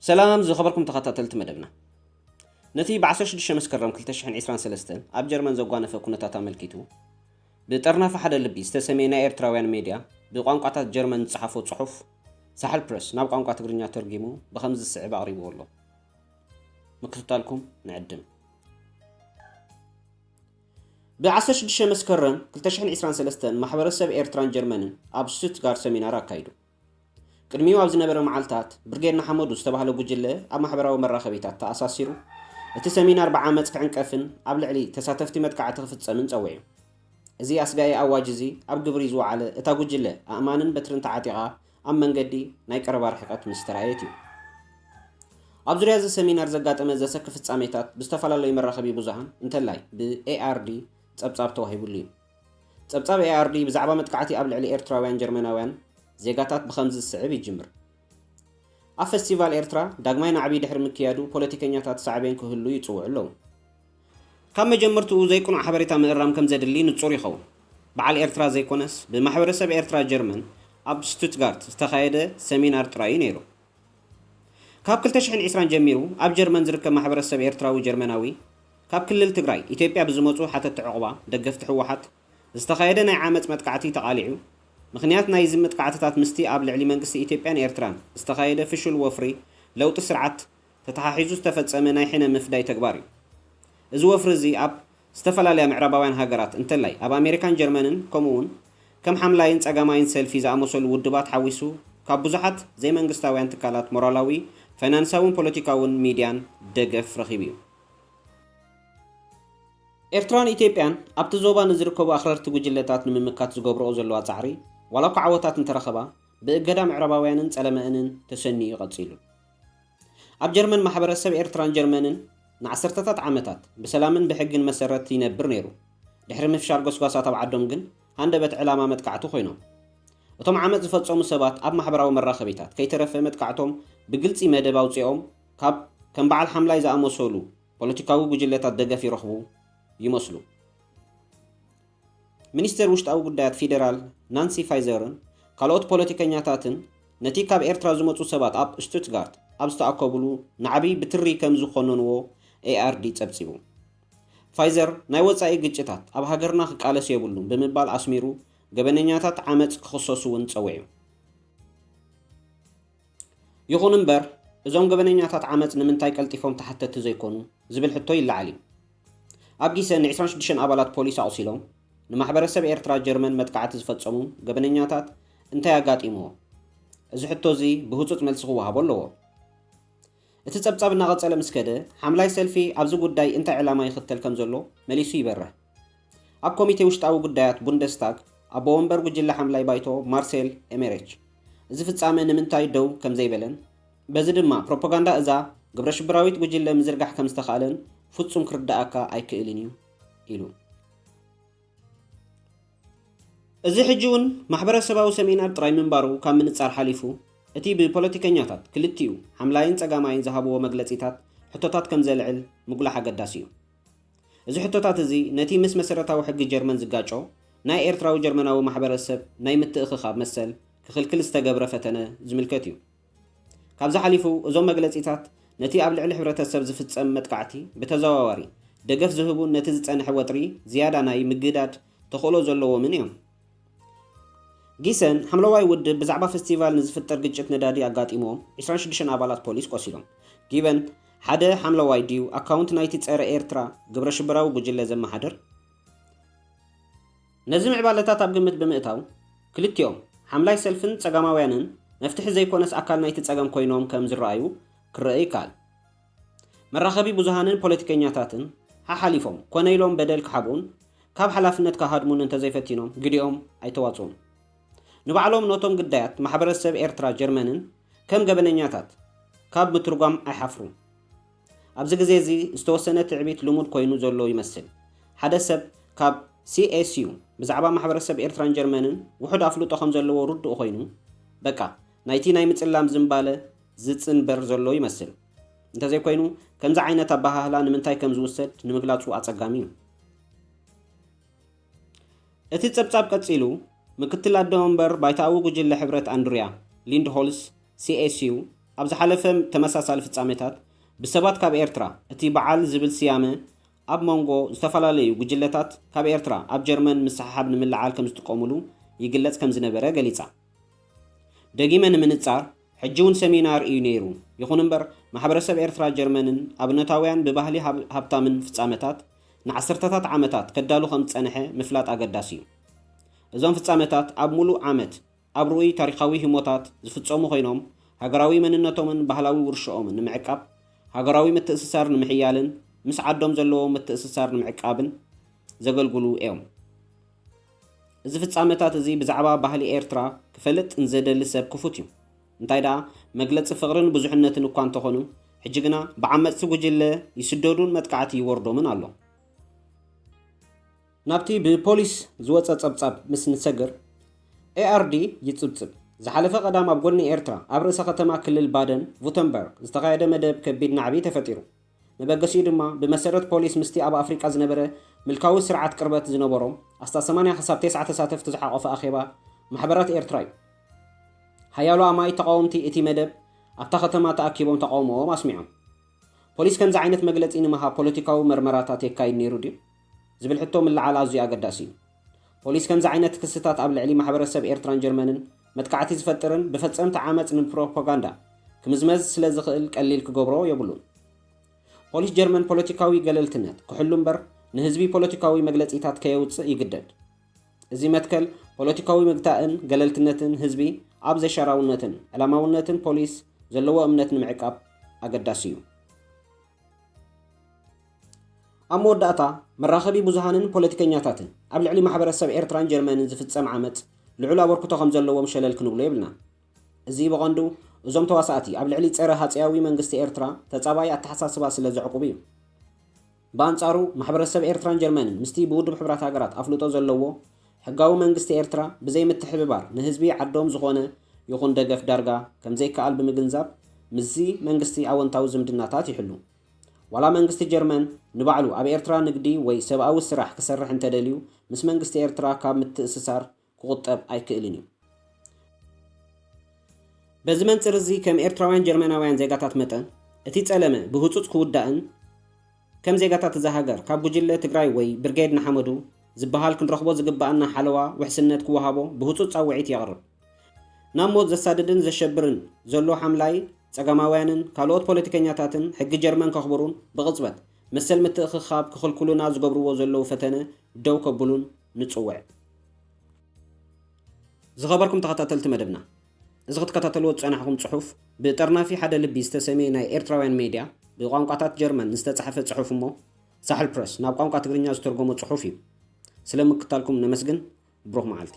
ሰላም ዝኸበርኩም ተኸታተልቲ መደብና። ነቲ ብ ዓሰርተ ሽዱሽተ መስከረም ክልተ ሽሕን ዕስራን ሰለስተን ኣብ ጀርመን ዘጓነፈ ኩነታት ኣመልኪቱ፣ ብጠርናፊ ሓደ ልቢ ዝተሰመየ ናይ ኤርትራውያን ሜድያ ብቋንቋታት ጀርመን ዝጸሓፎ ጽሑፍ ሳሕል ፕረስ ናብ ቋንቋ ትግርኛ ተርጊሙ ብኸምዚ ዝስዕብ ኣቕሪብዎ ኣሎ። ምክትታልኩም ንዕድም። ብ ዓሰርተ ሽዱሽተ መስከረም ክልተ ሽሕን ዕስራን ሰለስተን ማሕበረሰብ ኤርትራን ጀርመንን ኣብ ስቱትጋርት ሰሚናር ኣካይዱ። ቅድሚኡ ኣብ ዝነበረ መዓልታት ብርጌድ ንሓመዱ ዝተባህለ ጉጅለ ኣብ ማሕበራዊ መራኸቢታት ተኣሳሲሩ፣ እቲ ሰሚናር ብዓመጽ ክዕንቀፍን ኣብ ልዕሊ ተሳተፍቲ መጥቃዕቲ ክፍጸምን ጸዊዑ። እዚ ኣስጋኢ ኣዋጅ እዚ ኣብ ግብሪ ዝወዓለ እታ ጉጅለ ኣእማንን በትርን ተዓጢቓ ኣብ መንገዲ ናይ ቀረባ ርሕቀት ምስ ተራእየት እዩ። ኣብ ዙርያ እዚ ሰሚናር ዘጋጠመ ዘሰክፍ ፍጻሜታት ብዝተፈላለዩ መራኸቢ ብዙሃን እንተላይ ብኤኣርዲ ጸብጻብ ተዋሂቡሉ እዩ። ጸብጻብ ኤኣርዲ ብዛዕባ መጥቃዕቲ ኣብ ልዕሊ ኤርትራውያን ጀርመናውያን ዜጋታት ብኸምዚ ዝስዕብ ይጅምር። ኣብ ፈስቲቫል ኤርትራ ዳግማይ ናዕቢ ድሕሪ ምክያዱ ፖለቲከኛታት ሳዕቤን ክህሉ ይጽውዑ ኣለዉ። ካብ መጀመርትኡ ዘይቅኑዕ ሓበሬታ ምእራም ከም ዘድሊ ንጹር ይኸውን። በዓል ኤርትራ ዘይኮነስ ብማሕበረሰብ ኤርትራ ጀርመን ኣብ ስቱትጋርት ዝተኻየደ ሰሚናር ጥራይ እዩ ነይሩ። ካብ ክልተ ሽሕን ዕስራን ጀሚሩ ኣብ ጀርመን ዝርከብ ማሕበረሰብ ኤርትራዊ ጀርመናዊ ካብ ክልል ትግራይ ኢትዮጵያ ብዝመጹ ሓተቲ ዕቑባ ደገፍቲ ህወሓት ዝተኻየደ ናይ ዓመጽ መጥቃዕቲ ተቓሊዑ። ምኽንያት ናይዚ መጥቃዕትታት ምስቲ ኣብ ልዕሊ መንግስቲ ኢትዮጵያን ኤርትራን ዝተኻየደ ፍሹል ወፍሪ ለውጢ ስርዓት ተተሓሒዙ ዝተፈጸመ ናይ ሕነ ምፍዳይ ተግባር እዩ። እዚ ወፍሪ እዚ ኣብ ዝተፈላለያ ምዕራባውያን ሃገራት እንተላይ ኣብ ኣሜሪካን ጀርመንን ከምኡ እውን ከም ሓምላይን ጸጋማይን ሰልፊ ዝኣመሰሉ ውድባት ሓዊሱ ካብ ብዙሓት ዘይመንግስታውያን ትካላት ሞራላዊ፣ ፋይናንሳውን ፖለቲካውን ሚድያን ደገፍ ረኺቡ እዩ። ኤርትራን ኢትዮጵያን ኣብቲ ዞባ ንዝርከቡ ኣኽረርቲ ጉጅለታት ንምምካት ዝገብርኦ ዘለዋ ጻዕሪ ዋላ እኳ ዓወታት እንተረኸባ ብእገዳ ምዕራባውያንን ጸለመአንን ተሰኒዩ ቀጺሉ። ኣብ ጀርመን ማሕበረሰብ ኤርትራን ጀርመንን ንዓሰርተታት ዓመታት ብሰላምን ብሕግን መሰረት ይነብር ነይሩ። ድሕሪ ምፍሻል ጎስጓሳት ኣብ ዓዶም ግን ሃንደበት ዕላማ መጥቃዕቲ ኮይኖም። እቶም ዓመጽ ዝፈጸሙ ሰባት ኣብ ማሕበራዊ መራኸቢታት ከይተረፈ መጥቃዕቶም ብግልጺ መደብ ኣውጺኦም ካብ ከም በዓል ሓምላይ ዝኣመሰሉ ፖለቲካዊ ጉጅለታት ደገፍ ይረኽቡ ይመስሉ። ሚኒስተር ውሽጣዊ ጉዳያት ፌደራል ናንሲ ፋይዘርን ካልኦት ፖለቲከኛታትን ነቲ ካብ ኤርትራ ዝመጹ ሰባት ኣብ ስቱትጋርት ኣብ ዝተኣከቡሉ ናዕቢ ብትሪ ከም ዝኾነንዎ ኤኣርዲ ጸብጺቡ። ፋይዘር ናይ ወጻኢ ግጭታት ኣብ ሃገርና ክቃለስ የብሉን ብምባል ኣስሚሩ ገበነኛታት ዓመጽ ክኽሰሱ እውን ጸዊዑ። ይኹን እምበር እዞም ገበነኛታት ዓመጽ ንምንታይ ቀልጢፎም ተሓተቲ ዘይኮኑ ዝብል ሕቶ ይለዓል እዩ። ኣብ ጊሰን ን ዕስራን ሽዱሽተን ኣባላት ፖሊስ ኣቑሲሎም ንማሕበረሰብ ኤርትራ ጀርመን መጥቃዕቲ ዝፈጸሙ ገበነኛታት እንታይ ኣጋጢምዎ? እዚ ሕቶ እዚ ብህጹጽ መልሲ ክወሃቦ ኣለዎ። እቲ ጸብጻብ እናቐጸለ ምስ ከደ ሓምላይ ሰልፊ ኣብዚ ጉዳይ እንታይ ዕላማ ይኽተል ከም ዘሎ መሊሱ ይበርህ። ኣብ ኮሚቴ ውሽጣዊ ጉዳያት ቡንደስታግ ኣቦ ወንበር ጉጅለ ሓምላይ ባይቶ ማርሴል ኤሜሬች እዚ ፍጻመ ንምንታይ ደው ከም ዘይበለን በዚ ድማ ፕሮፓጋንዳ እዛ ግብረ ሽብራዊት ጉጅለ ምዝርጋሕ ከም ዝተኻእለን ፍጹም ክርዳኣካ ኣይክእልን እዩ ኢሉ። እዚ ሕጂ እውን ማሕበረሰባዊ ሰሚናር ጥራይ ምንባሩ ካብ ምንጻር ሓሊፉ እቲ ብፖለቲከኛታት ክልቲኡ ሓምላይን ጸጋማይን ዝሃብዎ መግለጺታት ሕቶታት ከም ዘልዕል ምጉላሕ ኣገዳሲ እዩ። እዚ ሕቶታት እዚ ነቲ ምስ መሰረታዊ ሕጊ ጀርመን ዝጋጮ ናይ ኤርትራዊ ጀርመናዊ ማሕበረሰብ ናይ ምትእኽኻብ መሰል ክኽልክል ዝተገብረ ፈተነ ዝምልከት እዩ። ካብዚ ሓሊፉ እዞም መግለጺታት ነቲ ኣብ ልዕሊ ሕብረተሰብ ዝፍጸም መጥቃዕቲ ብተዘዋዋሪ ደገፍ ዝህቡን ነቲ ዝጸንሐ ወጥሪ ዝያዳ ናይ ምግዳድ ተኽእሎ ዘለዎምን እዮም። ጊሰን ሓምለዋይ ውድብ ብዛዕባ ፈስቲቫል ንዝፍጠር ግጭት ነዳዲ ኣጋጢምዎም ዕስራን ሽዱሽተን ኣባላት ፖሊስ ቆሲሎም። ጊበን ሓደ ሓምለዋይ ድዩ ኣካውንት ናይቲ ጸረ ኤርትራ ግብረ ሽበራዊ ጉጅለ ዘመሓድር? ነዚ ምዕባለታት ኣብ ግምት ብምእታው ክልቲኦም ሓምላይ ሰልፍን ጸጋማውያንን መፍትሒ ዘይኮነስ ኣካል ናይቲ ጸገም ኮይኖም ከም ዝረኣዩ ክረአ ይከኣል። መራኸቢ ብዙሃንን ፖለቲከኛታትን ሓሓሊፎም ኮነ ኢሎም በደል ክሓብኡን ካብ ሓላፍነት ክሃድሙን እንተዘይፈቲኖም ግዲኦም ኣይተዋጽኡን። ንባዕሎም ነቶም ግዳያት ማሕበረሰብ ኤርትራ ጀርመንን ከም ገበነኛታት ካብ ምትርጓም ኣይሓፍሩን። ኣብዚ ግዜ እዚ ዝተወሰነ ትዕቢት ልሙድ ኮይኑ ዘሎ ይመስል። ሓደ ሰብ ካብ ሲኤስዩ ብዛዕባ ማሕበረሰብ ኤርትራን ጀርመንን ውሑድ ኣፍልጦ ከም ዘለዎ ርዱእ ኮይኑ በቃ ናይቲ ናይ ምጽላም ዝንባለ ዝጽንበር ዘሎ ይመስል። እንተዘይኮይኑ ከምዚ ዓይነት ኣበሃህላ ንምንታይ ከም ዝውሰድ ንምግላጹ ኣጸጋሚ እዩ። እቲ ጸብጻብ ቀጺሉ ምክትል ኣደ ወንበር ባይታኣዊ ጉጅለ ሕብረት ኣንድርያ ሊንድሆልስ ሲኤስዩ ኣብ ዝሓለፈ ተመሳሳሊ ፍጻሜታት ብሰባት ካብ ኤርትራ እቲ በዓል ዝብል ስያመ ኣብ መንጎ ዝተፈላለዩ ጉጅለታት ካብ ኤርትራ ኣብ ጀርመን ምስሕሓብ ንምልዓል ከም ዝጥቀሙሉ ይግለጽ ከም ዝነበረ ገሊጻ። ደጊመ ንምንጻር፣ ሕጂ እውን ሰሚናር እዩ ነይሩ። ይኹን እምበር፣ ማሕበረሰብ ኤርትራ ጀርመንን ኣብነታውያን ብባህሊ ሃብ-፣ ሃብታምን ፍጻመታት ንዓሰርተታት ዓመታት ከዳሉ ከም ዝጸንሐ ምፍላጥ ኣገዳሲ እዩ። እዞም ፍጻመታት ኣብ ሙሉእ ዓመት ኣብ ርኡይ ታሪኻዊ ህሞታት ዝፍጸሙ ኮይኖም፣ ሃገራዊ መንነቶምን ባህላዊ ውርሻኦምን ንምዕቃብ፣ ሃገራዊ ምትእስሳር ንምሕያልን ምስ ዓዶም ዘለዎ ምትእስሳር ንምዕቃብን ዘገልግሉ እዮም። እዚ ፍጻመታት እዚ ብዛዕባ ባህሊ ኤርትራ ክፈልጥ ንዘደሊ ሰብ ክፉት እዩ። እንታይ ደኣ፣ መግለጺ ፍቕርን ብዙሕነትን እኳ እንተኾኑ፣ ሕጂ ግና ብዓመጽቲ ጉጅለ ይስደዱን መጥቃዕቲ ይወርዶምን ኣሎ። ናብቲ ብፖሊስ ዝወጸ ጸብጻብ ምስ ንሰግር፣ ኤኣርዲ ይጽብጽብ። ዝሓለፈ ቀዳም ኣብ ጎድኒ ኤርትራ፣ ኣብ ርእሰ ከተማ ክልል ባደን ቩተንበርግ ዝተኻየደ መደብ ከቢድ ናዕቢ ተፈጢሩ። መበገሲኡ ድማ፣ ብመሰረት ፖሊስ ምስቲ ኣብ ኣፍሪቃ ዝነበረ ምልካዊ ስርዓት ቅርበት ዝነበሮም ኣስታት ሰማንያ ክሳብ ተስዓ ተሳተፍቲ ዝሓቖፈ ኣኼባ ማሕበራት ኤርትራ እዩ። ሓያሎ ኣማኢት ተቓወምቲ እቲ መደብ ኣብታ ከተማ ተኣኪቦም ተቓውሞኦም ኣስሚዖም። ፖሊስ ከምዚ ዓይነት መግለጺ ንምሃብ ፖለቲካዊ መርመራታት የካይድ ነይሩ ድዩ? ዝብል ሕቶ ምልዓል ኣዝዩ ኣገዳሲ እዩ። ፖሊስ ከምዚ ዓይነት ክስታት ኣብ ልዕሊ ማሕበረሰብ ኤርትራን ጀርመንን መጥቃዕቲ ዝፈጥርን ብፈጸምቲ ዓመጽ ንፕሮፓጋንዳ ክምዝመዝ ስለ ዝኽእል ቀሊል ክገብሮ የብሉን። ፖሊስ ጀርመን ፖለቲካዊ ገለልትነት ክሕሉ እምበር ንህዝቢ ፖለቲካዊ መግለጺታት ከየውጽእ ይግደድ። እዚ መትከል ፖለቲካዊ ምግታእን ገለልትነትን ህዝቢ ኣብ ዘይሻራውነትን ዕላማውነትን ፖሊስ ዘለዎ እምነት ንምዕቃብ ኣገዳሲ እዩ። ኣብ መወዳእታ፣ መራኸቢ ብዙሃንን ፖለቲከኛታትን ኣብ ልዕሊ ማሕበረሰብ ኤርትራን ጀርመንን ዝፍጸም ዓመጽ ልዑል ኣበርክቶ ከም ዘለዎም ሸለል ክንብሎ የብልናን። እዚ ብቐንዱ እዞም ተዋሳእቲ ኣብ ልዕሊ ጸረ ሃጸያዊ መንግስቲ ኤርትራ ተጻባኢ ኣተሓሳስባ ስለ ዘዕቁቡ እዩ። ብኣንጻሩ፣ ማሕበረሰብ ኤርትራን ጀርመንን ምስቲ ብውድብ ሕቡራት ሃገራት ኣፍልጦ ዘለዎ ሕጋዊ መንግስቲ ኤርትራ ብዘይ ምትሕብባር ንህዝቢ ዓዶም ዝኾነ ይኹን ደገፍ ዳርጋ ከም ዘይከኣል ብምግንዛብ፣ ምስዚ መንግስቲ ኣወንታዊ ዝምድናታት ይሕሉ። ዋላ መንግስቲ ጀርመን ንባዕሉ ኣብ ኤርትራ ንግዲ ወይ ሰብኣዊ ስራሕ ክሰርሕ እንተደልዩ፣ ምስ መንግስቲ ኤርትራ ካብ ምትእስሳር ክቑጠብ ኣይክእልን እዩ። በዚ መንጽር እዚ፣ ከም ኤርትራውያን ጀርመናውያን ዜጋታት መጠን፣ እቲ ጸለመ ብህጹጽ ክውዳእን ከም ዜጋታት እዛ ሃገር ካብ ጉጅለ ትግራይ ወይ ብርጌድ ንሓመዱ ዝበሃል ክንረኽቦ ዝግብኣና ሓለዋ ውሕስነት ክወሃቦ ብህጹጽ ጻውዒት የቕርብ። ናብ ሞት ዘሳድድን ዘሸብርን ዘሎ ሓምላይ ጸጋማውያንን ካልኦት ፖለቲከኛታትን ሕጊ ጀርመን ከኽብሩን ብቕጽበት መሰል ምትእኽኻብ ክኽልክሉና ዝገብርዎ ዘለዉ ፈተነ ደው ከብሉን ንጽውዕ። ዝኸበርኩም ተኸታተልቲ መደብና፣ እዚ ክትከታተልዎ ዝጸናሕኩም ጽሑፍ ብጠርናፊ ሓደ ልቢ ዝተሰምየ ናይ ኤርትራውያን ሜድያ ብቋንቋታት ጀርመን ዝተጻሕፈ ጽሑፍ እሞ፣ ሳሕል ፕረስ ናብ ቋንቋ ትግርኛ ዝተርጎሞ ጽሑፍ እዩ። ስለ ምክታልኩም ነመስግን። ብሩኽ መዓልቲ።